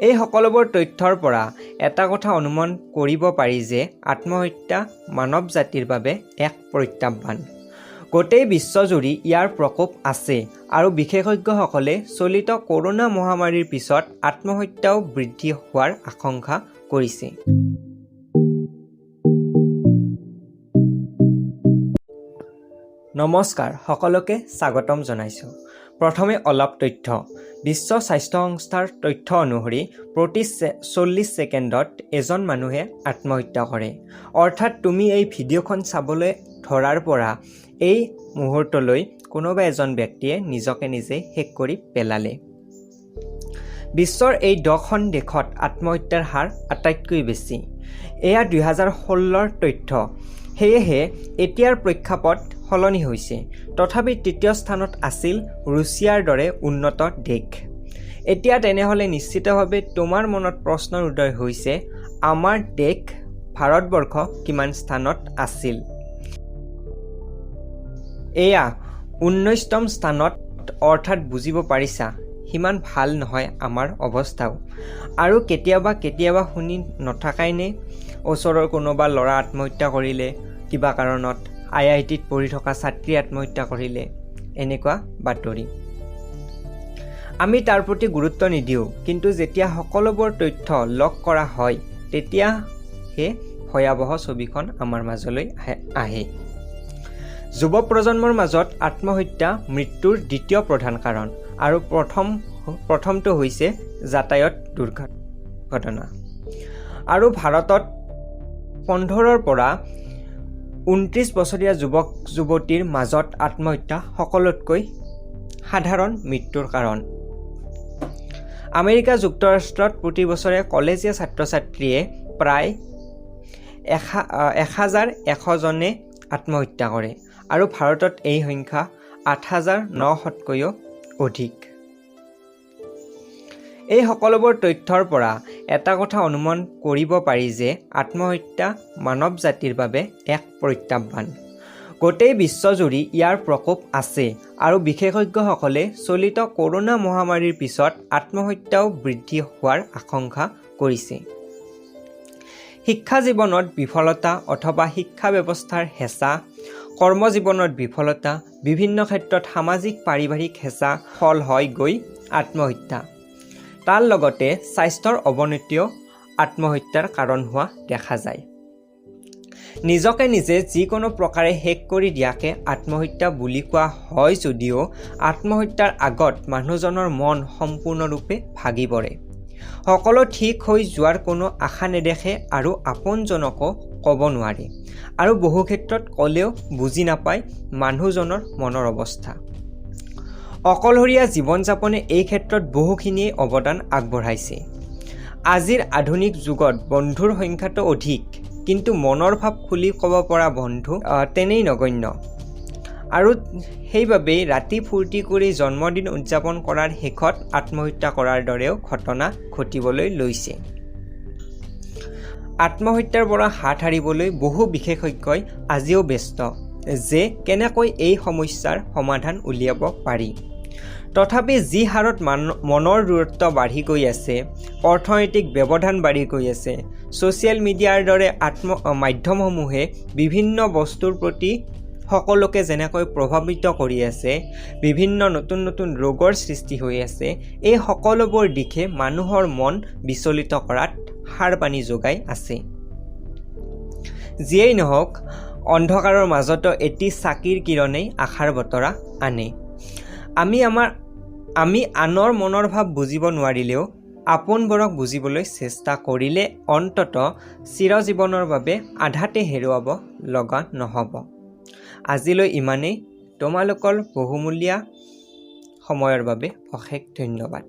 এই সকলোবোৰ তথ্যৰ পৰা এটা কথা অনুমান কৰিব পাৰি যে আত্মহত্যা মানৱ জাতিৰ বাবে এক প্ৰত্যাহ্বান। গোটেই বিশ্বজুৰি ইয়াৰ প্ৰকোপ আছে আৰু বিশেষজ্ঞসকলে চলিত কৰোণা মহামাৰীৰ পিছত আত্মহত্যাও বৃদ্ধি হোৱাৰ আশংকা কৰিছে। নমস্কাৰ, সকলোকে স্বাগতম জনাইছোঁ। প্ৰথমে অলপ তথ্য। বিশ্ব স্বাস্থ্য সংস্থাৰ তথ্য অনুসৰি প্ৰতি 40 ছেকেণ্ডত এজন মানুহে আত্মহত্যা কৰে। অৰ্থাৎ তুমি এই ভিডিঅ'খন চাবলৈ ধৰাৰ পৰা এই মুহূৰ্তলৈ কোনোবা এজন ব্যক্তিয়ে নিজকে নিজে শেষ কৰি পেলালে। বিশ্বৰ এই 10খন দেশত আত্মহত্যাৰ হাৰ আটাইতকৈ বেছি। এয়া 2016ৰ তথ্য। সেয়েহে এতিয়াৰ প্ৰেক্ষাপট সলনি হৈছে। তথাপি তৃতীয় স্থানত আছিল ৰুছিয়াৰ দৰে উন্নত দেশ। এতিয়া তেনেহ'লে নিশ্চিতভাৱে তোমাৰ মনত প্ৰশ্নৰ উদয় হৈছে, আমাৰ দেশ ভাৰতবৰ্ষ কিমান স্থানত আছিল? এয়া 19তম স্থানত। অৰ্থাৎ বুজিব পাৰিছা, সিমান ভাল নহয় আমাৰ অৱস্থাও। আৰু কেতিয়াবা কেতিয়াবা শুনি নথাকাইনে, ওচৰৰ কোনোবা ল'ৰা আত্মহত্যা কৰিলে কিবা কাৰণত, আইআইটিত পঢ়ি থকা ছাত্ৰী আত্মহত্যা কৰিলে, এনেকুৱা বাতৰি। আমি তাৰ প্ৰতি গুৰুত্ব নিদিওঁ, কিন্তু যেতিয়া সকলোবোৰ তথ্য লগ কৰা হয়, তেতিয়াহে ভয়াৱহ ছবিখন আমাৰ মাজলৈ আহে। যুৱ প্ৰজন্মৰ মাজত আত্মহত্যা মৃত্যুৰ দ্বিতীয় প্ৰধান কাৰণ আৰু প্ৰথমটো হৈছে যাতায়াত দুৰ্ঘটনা। আৰু ভাৰতত 15ৰ পৰা 29 বছৰীয়া যুৱক যুৱতীৰ মাজত আত্মহত্যা সকলোতকৈ সাধাৰণ মৃত্যুৰ কাৰণ। আমেৰিকা যুক্তৰাষ্ট্ৰত প্ৰতি বছৰে কলেজীয়া ছাত্ৰ ছাত্ৰীয়ে প্ৰায় 1100জনে আত্মহত্যা কৰে আৰু ভাৰতত এই সংখ্যা 8900তকৈও অধিক। এই সকলোবোৰ তথ্যৰ পৰা এটা কথা অনুমান কৰিব পাৰি যে আত্মহত্যা মানৱ জাতিৰ বাবে এক প্ৰত্যাহ্বান। গোটেই বিশ্বজুৰি ইয়াৰ প্ৰকোপ আছে আৰু বিশেষজ্ঞসকলে চলিত কৰোণা মহামাৰীৰ পিছত আত্মহত্যাও বৃদ্ধি হোৱাৰ আশংকা কৰিছে। শিক্ষা জীৱনত বিফলতা অথবা শিক্ষা ব্যৱস্থাৰ হেঁচা, কৰ্মজীৱনত বিফলতা, বিভিন্ন ক্ষেত্ৰত সামাজিক পাৰিবাৰিক হেঁচা ফল হয় গৈ আত্মহত্যা। তাৰ লগতে স্বাস্থ্যৰ অৱনতিও আত্মহত্যাৰ কাৰণ হোৱা দেখা যায়। নিজকে নিজে যিকোনো প্ৰকাৰে শেষ কৰি দিয়াকে আত্মহত্যা বুলি কোৱা হয় যদিও আত্মহত্যাৰ আগত মানুহজনৰ মন সম্পূৰ্ণৰূপে ভাগি পৰে। সকলো ঠিক হৈ যোৱাৰ কোনো আশা নেদেখে আৰু আপোনজনকো ক'ব নোৱাৰে আৰু বহু ক্ষেত্ৰত ক'লেও বুজি নাপায় মানুহজনৰ মনৰ অৱস্থা। অকলশৰীয়া জীৱন যাপনে এই ক্ষেত্ৰত বহুখিনিয়ে অৱদান আগবঢ়াইছে। আজিৰ আধুনিক যুগত বন্ধুৰ সংখ্যাটো অধিক, কিন্তু মনৰ ভাৱ খুলি ক'ব পৰা বন্ধু তেনেই নগণ্য। আৰু সেইবাবেই ৰাতি ফূৰ্তি কৰি জন্মদিন উদযাপন কৰাৰ শেষত আত্মহত্যা কৰাৰ দৰেও ঘটনা ঘটিবলৈ লৈছে। আত্মহত্যাৰ পৰা হাত সাৰিবলৈ বহু বিশেষজ্ঞই আজিও ব্যস্ত যে কেনেকৈ এই সমস্যাৰ সমাধান উলিয়াব পাৰি। তথাপি যি হাৰত মনৰ দূৰত্ব বাঢ়ি গৈ আছে, অৰ্থনৈতিক ব্যৱধান বাঢ়ি গৈ আছে, ছ'চিয়েল মিডিয়াৰ দৰে মাধ্যমসমূহে বিভিন্ন বস্তুৰ প্ৰতি সকলোকে যেনেকৈ প্ৰভাৱিত কৰি আছে, বিভিন্ন নতুন নতুন ৰোগৰ সৃষ্টি হৈ আছে, এই সকলোবোৰ দিশে মানুহৰ মন বিচলিত কৰাত সাৰ পানী যোগাই আছে। যিয়েই নহওক, অন্ধকাৰৰ মাজতো এটি চাকিৰ কিৰণেই আশাৰ বতৰা আনে। আমি আনৰ মনৰ ভাৱ বুজিব নোৱাৰিলেও আপোনবোৰক বুজিবলৈ চেষ্টা কৰিলে অন্ততঃ চিৰজীৱনৰ বাবে আধাতে হেৰুৱাব লগা নহ'ব। আজিলৈ ইমানেই। তোমালোকৰ বহুমূলীয়া সময়ৰ বাবে অশেষ ধন্যবাদ।